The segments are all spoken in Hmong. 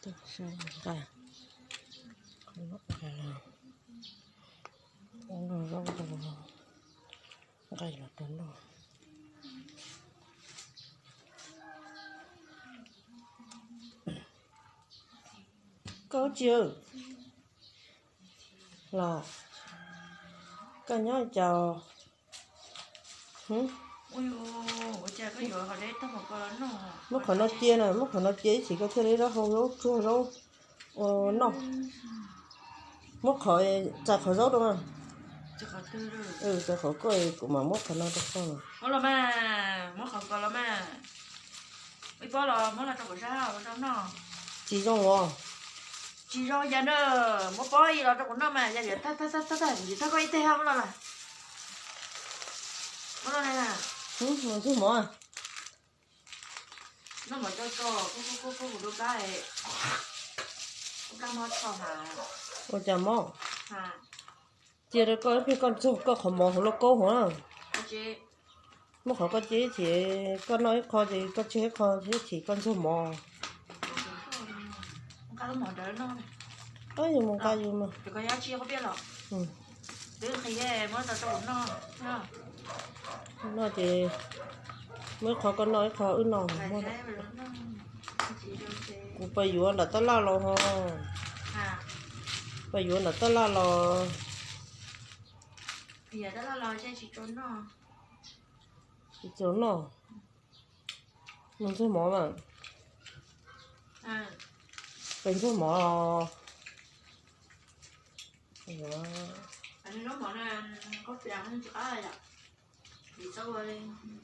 Saib nqaij, qhov no nqaij, nqaij los rau noj. Koj tsis los, koj nyob cas? Muab qhov no cia na, muab qhov no cia ib chim koj thiaj li zaub hau zaub tsuag zaub ua noj. Muab qhov, txais qhov zaub rau mas. Txais qhov koj, kuv mam muab qhov no rau koj. Tsis zoo os. Tsis zoo yog na, muab pob ib los rau kuv noj mas, yog tias thawj thawj koj ib teg muab los lawm. Ntxuag mov, ua cas mov? Cia rau koj ib pliag koj ntxuag koj qhov mov hauv lauj kaub hov na. Muab qhov koj cia ib chim, koj noj ib qho ces koj tseg ib qho, ib chim koj ntxuag mov. Yus mus nqa yus mas. Noj ces muab ib qho koj noj ib qho wb noj. Kuv pas yuav nram tab laj los ho. Pas yuav nram tab laj los. Tsis tau noj. Mus ntxuag mov mas. Pes ntxuag mov los.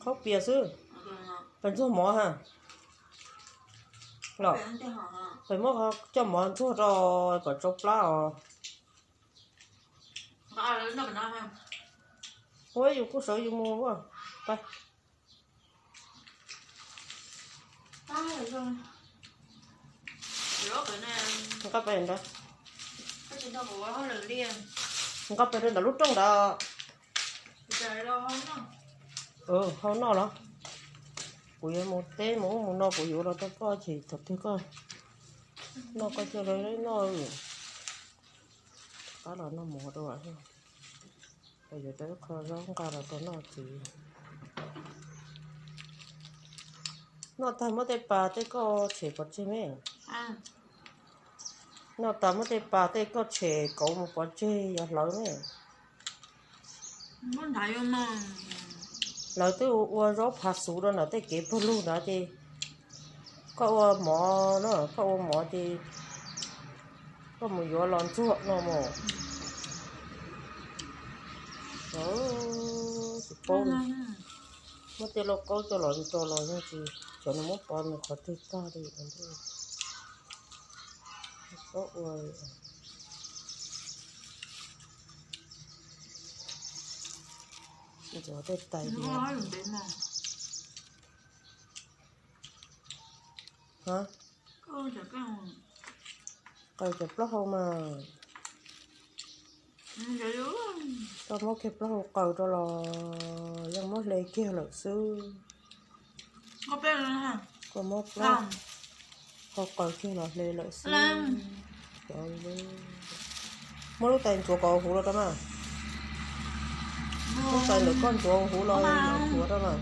Qhaub pias xwb. Pes ntxuag mov ha. Los, pes muab coj mov ntxuag rau kom tsau plab os. Ua yus kuj sawv yus mus ua. Nqa pes ntawd. Nqa pes rau ntawm lub rooj ntawd. Hau noj los? Kuv yuav mus teb mus ub mus no, kuv yuav los rau koj ces thaum twg koj noj koj cia li noj. Qab los noj mov rau, yuav rau ib qho zaub nqa los rau noj txiv. Noj tag muab tej pas tej koj tshem pov tseg me. Noj tas muab tej pas tej koj tshem kauv mus pov tseg yog hlawv me. Lawv twb ua zaub phav xuv rau ntawm tej kev pawg lug ntawd ces koj ua mov na, koj ua mov ces koj mus yuav los ntxuag no mas. Tsis paub, muab tej lauj kaub coj los rau los yeej tsis, xyov nws muab pov nws qhov twg tag li. Paub ua ntxuav tej tais li. Qaws cov plaub hau mas. Koj muab kiag plaub hau qaws rau los yeej muab hle kiag lawm xwb. Koj muab plaub hau qaws kiag los hle lawm xwb. Muab lub tais ntxuav kom huv los rau mas. Lub tais ntawm koj ntxuav huv los ntxuav rau mas.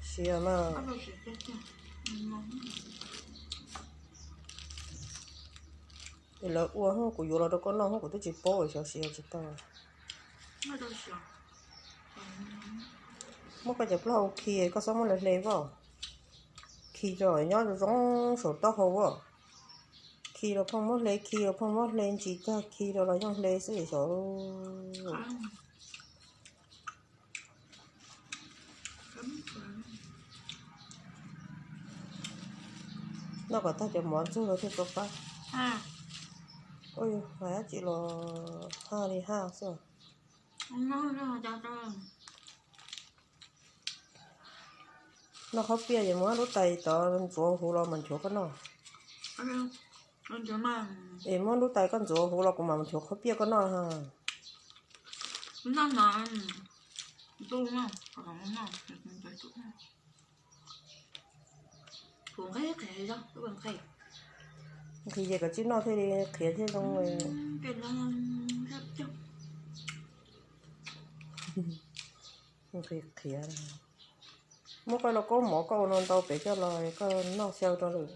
Siav mas. Es lawv ua kuv yuav los rau koj noj, kuv twb tsis paub xyov siav tsis tau. Muab koj cov plaub hau khi, koj txhob muab lawv hle as. Khi rau nyob zoo saum taub hau as. Khi los pheej muab hle, khi los pheej muab hle, ntsis tag khi rau los yeej hle xwb xyov. Noj kom tag cov mov ntxuag rau thiaj tau qab. Ua yus hais dab tsi los haj li haj xwb. Noj khaub piaj ces muab lub tais tod ntxuav huv los mas nchuav koj noj. Es muab lub tais koj ntxuav huv los kuv mam nchuav khaub piaj koj noj. Nqhis ces kom tsis noj thiaj li qhiav thiaj zoo. Nqhis qhiav. Muab koj lauj kaub mov koj ua no ntau pem coj los koj noj xyaw rau lawm.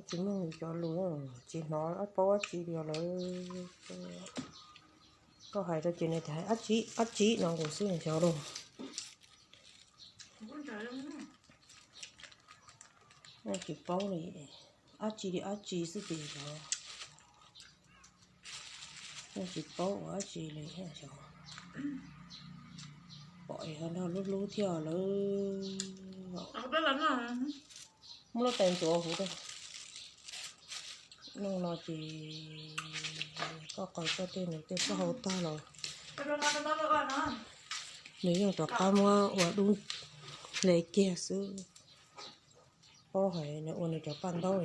Tsis muaj cov lus, tsis hnov paub dab tsi li lawm. Koj hais rau ces nws tias hais dab tsi dab tsi no kuv xwb xyov lauj. Tsis paub li, dab tsi li dab tsi xwb ces xyov. Tsis paub ua dab tsi li xyov. Pom es ho nrog hlub hlub thiab lawm. Muab lub tais ntxuav huv rau. Noj no ces koj qaws koj tej nws tej plaub hau tag los nws yeej rov qab muab ua dub hle kiag xwb. Paub hais nws ua nws cov paj ntaub,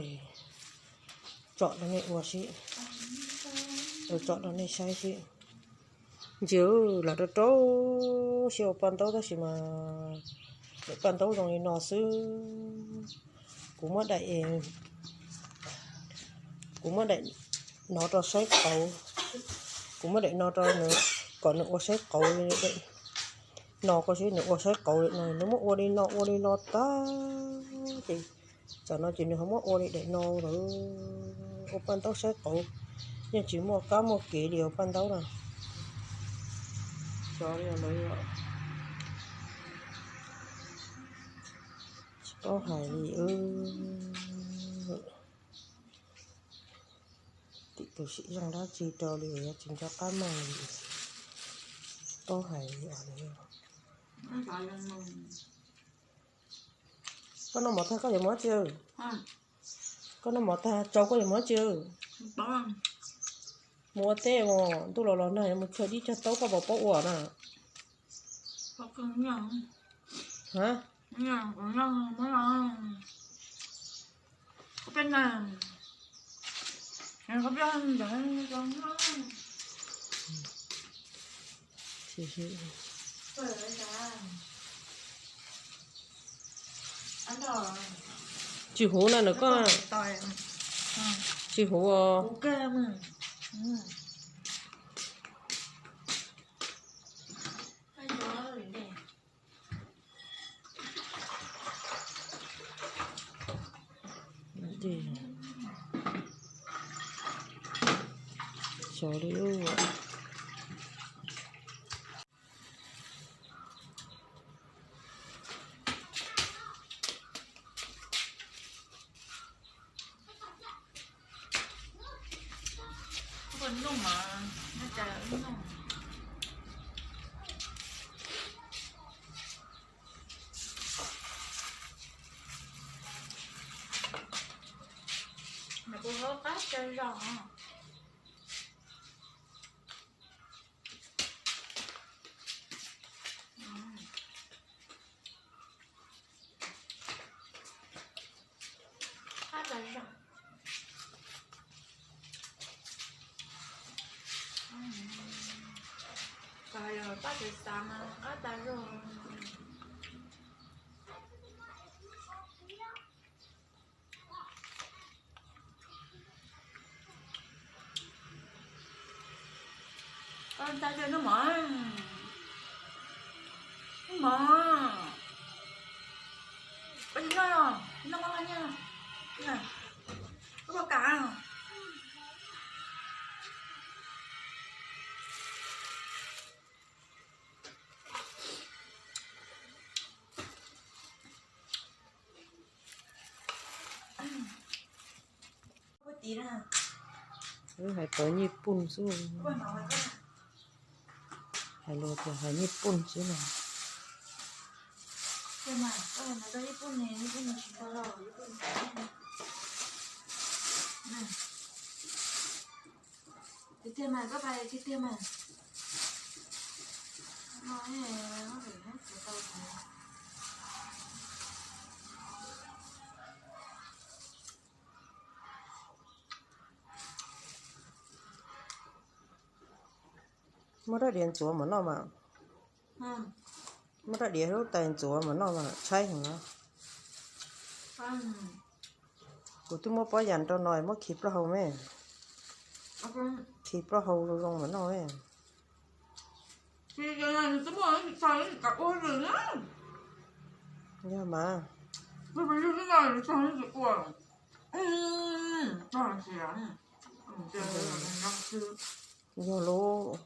tsom rau nej ua seb, tsom rau nej saib seb. Ntsia, lam rau rau siab ua paj ntaub tab sis mas lawm paj ntaub zoo li no xwb. Kuv muab daim, kuv muab daim no rau saib qauv, kuv muab daim no rau nws kom nws ua saib qauv li daim no, koj saib nws ua saib qauv li no, nws muab ua li no ua li no tag ces tam no ces nws ho muab ua li daim no lawm. Ua paj ntaub saib qauv, yeej tsis muaj kab muaj kev li ua paj ntaub na. Xyov li lawm, tsis paub hais li. Tim tus sim zoo dab tsi rau li yuav tsis nco qab meej li. Paub hais li os. Koj noj mov tag koj yuav mus dab tsi? Koj noj mov tag tsau koj yuav mus dab tsi? Mus ua teb os, ntuj los los nag yuav mus txhua dib cog taub koj puas paub ua na? Tsis huv na nws koj. Tsis huv os. Xyov li. Nws kuj hauv qab tsawg zog. Qab tas zog. Txawm yog pab txawv xav mas qab tas zog. Koj ntag, noj mov, noj mov, koj tsis noj los noj mov nyiaj, koj puas kam? Wb hais tau nyij pooj xwb. Hais lus tias hais nyij pooj xwb no. Tiag tiag mas, koj pais tiag tiag mas. Muab rab diav ntxuav mam noj mas. Muab rab diav lub tais ntxuav mam noj mas tshaib heev na. Kuv twb muab pob yas rau no muab khi plaub hau me. Khi plaub hau zoo zoo mam noj me. Yog mas. Yog lub.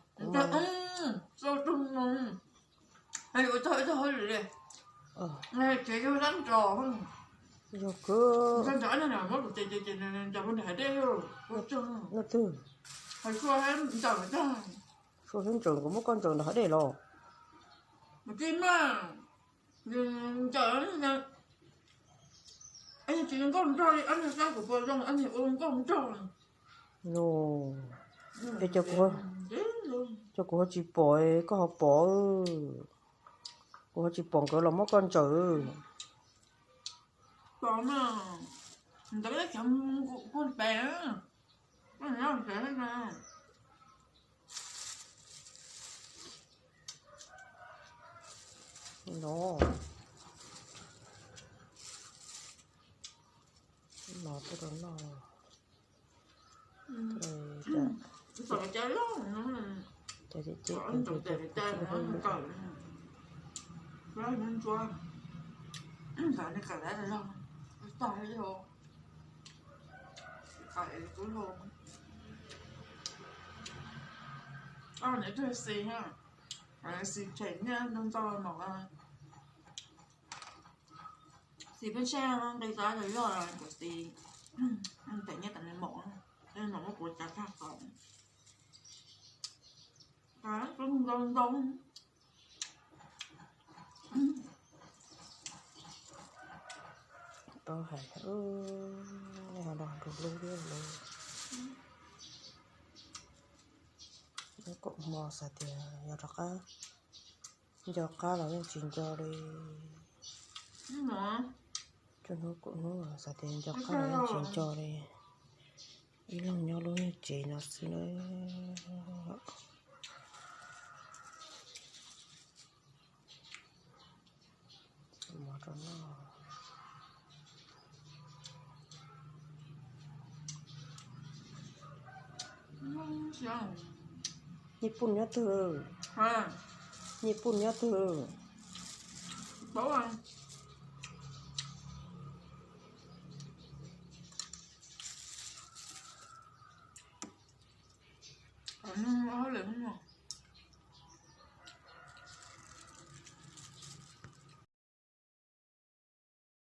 Yog kawg. No twg? Sua thiab ntsaws, kuv muab koj ntsaws nram hav dej los. Nws, ces kuv ho tsis pom, koj ho pom. Kuv ho tsis pom nkawd los muab koj ntsaws. No, no tuaj rau noj. Xis tshem nyiaj ntau ntau mom. Xis peb tshaj nqi xav yog kuv xis, ntes nyiaj tas nws mom, nws mom muab kuv tsa tag qhov. Ntau ntau. Tau hais, nej ho los nrug lub thiab lawm. Neb kaum hmo xav tias yog rov qab nco qab los yeej tsis nco li. Txog hnub kaum hnub xav tias nco qab los yeej tsis nco li. Ib leeg nyob lub niag tsev no xwb na. Mov rau noj. Nyij Pooj nyob twg? Nyij Pooj nyob twg? Hauj lwm.